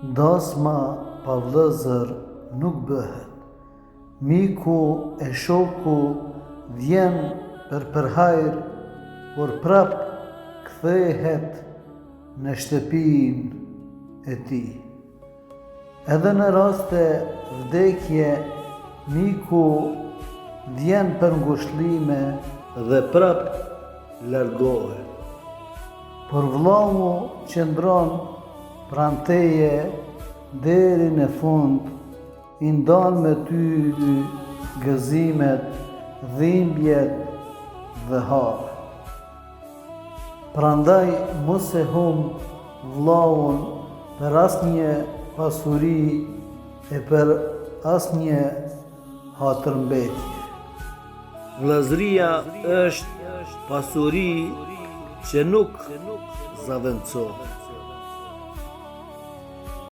Dasma pa vëllezër nuk bëhet. Miku e shoku vjen për për hajr, por prapë kthehet në shtëpinë e tij. Edhe në raste vdekje miku vjen për ngushëllime dhe prapë largohet. Por vllau qëndron pranë teje deri në fund, i ndan me ty gëzimet, dhimbjet dhe hallet. Prandaj mos e humb vllaun për asnjë pasuri e për asnjë hatërmbetje. Vëllazëria është pasuri që nuk zavendësohet.